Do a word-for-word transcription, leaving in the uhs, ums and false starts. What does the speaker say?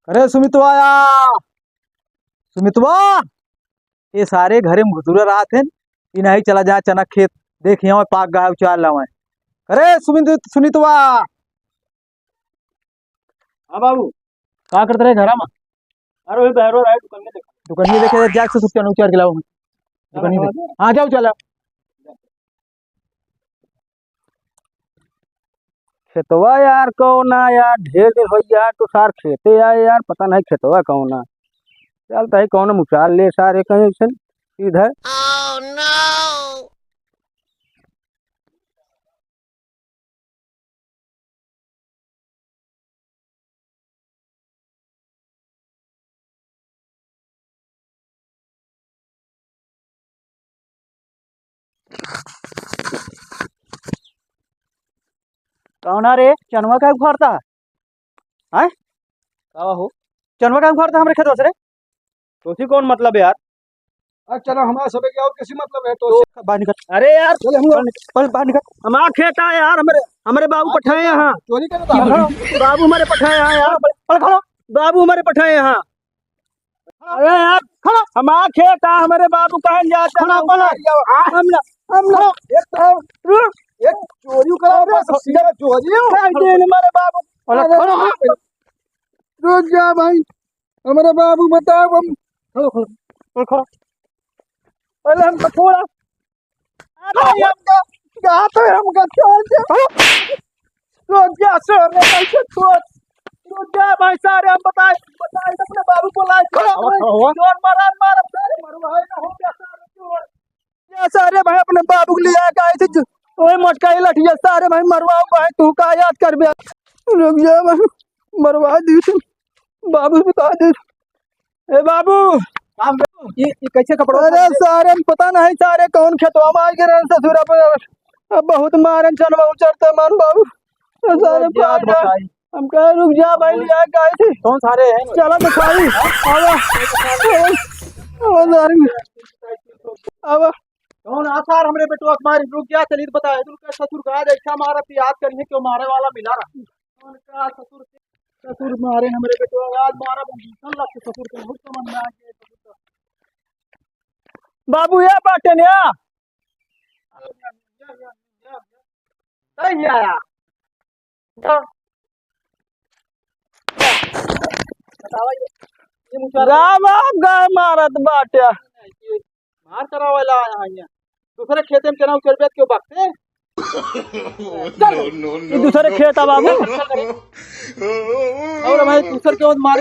अरे सुमितवा या, सुमितवा, ये सारे घरे में घुसुरा रहत हैं, इनहीं चला जाए चना खेत, देख यहाँ पाक गया उचार लावे। अरे सुमित, सुनितवा। हाँ बाबू। का करत रहे घरा में? अरे वही बहरो रहे, दुकान में देखा। दुकान में देखे, जाके से सुट्टी उचार के लाओ। दुकान में हाँ, देख। हाँ, जाओ चला। खेतवा यार कौन आ यार, ढेर दिन हो यार, तो सार खेते आए यार, पता नहीं खेतवा कौन आ। चलता है कौन मुचार ले सारे कहीं से इधर। कौना रे, चनवा का उखाड़ता है? हैं? का हो? चनवा का उखाड़ता हमरे खेतवा से रे? तोसी कौन मतलब है यार? अरे चलो, हमारा सबके और किसी मतलब है तो बाहर निकल। अरे यार, चल, हम लोग पहले बाहर निकल। हमारा खेत है यार, हमारे, हमारे बाबू पठाए हैं। चोरी करता है। बाबू हमारे पठाए हैं यार। पहले खड़ा। बाबू हमारे पठाए हैं। अरे यार, खड़ा। हमारा खेत है, हमारे बाबू कहाँ जाते हैं? खड़ा, पहले। हम ना, हम ना। एक तो, रुक। एक चोरी करा, अरे, बस सीधा चोरी हो। हमारे बाबू। पहले अरे, खड़ा। रुक जा भाई। हमारे बाबू बताओ हम। खड़ा, खड़ा, खड़ा, खड़ा। पहले हमको छोड़ा। अरे हमका, कहा तो हमका छोड़ दे। रुक जा, सर, कैसे छोड़? रुक जा भाई, सारे हम बताए, बताए, अपने बाबू को लाए। खड़ा, खड़ा, खड़ा हुआ। जोर मारा, मारा, सारे मरवाए ना हो गया, सारे जोर। या सारे भाई अपने बाबू के लिए आके आए थे जो, ओए मोटका ये लठिया, सारे भाई मरवाओ भाई, तू का याद कर बे। रुक जा भाई, मरवा दी थे, बाबू बता दे। ए बाबू, ये, ये कैसे कपड़ा अरे उतार दे? सारे पता नहीं सारे कौन खेतवा में आ गिरे ससुरा पर। अब बहुत मारन चनवा उचरते मन बाबू। ए सारे रुक जा, पागल। बताई। हम कहे रुक जा भाई, लिया गए थे। कौन सारे हैं? चला तो खाई। आवा। आवा, आवा, सारे। आवा। कौन आसार हमरे बेटवा के मारी? रुक जा, चलित बताए। तू का ससुर का आज ऐसा मारा, तू याद करिए क्यों मारे वाला मिला रहा। कौन का ससुर, ससुर मारे हमरे बेटवा आज मारा, बंदूक लग के ससुर के बहुत समझ में आ गया। बाबू, ये बाटे ने। नहीं आया। बतावा ये, ये मुचार गाय बाप गाय मारत बाटे। मार करावे ला आया है यहाँ। दूसरे खेते में चना उचर बेच के बकते। चल। No, no, ये दूसरे no। खेत है बाबू। और भाई दूसरे के मार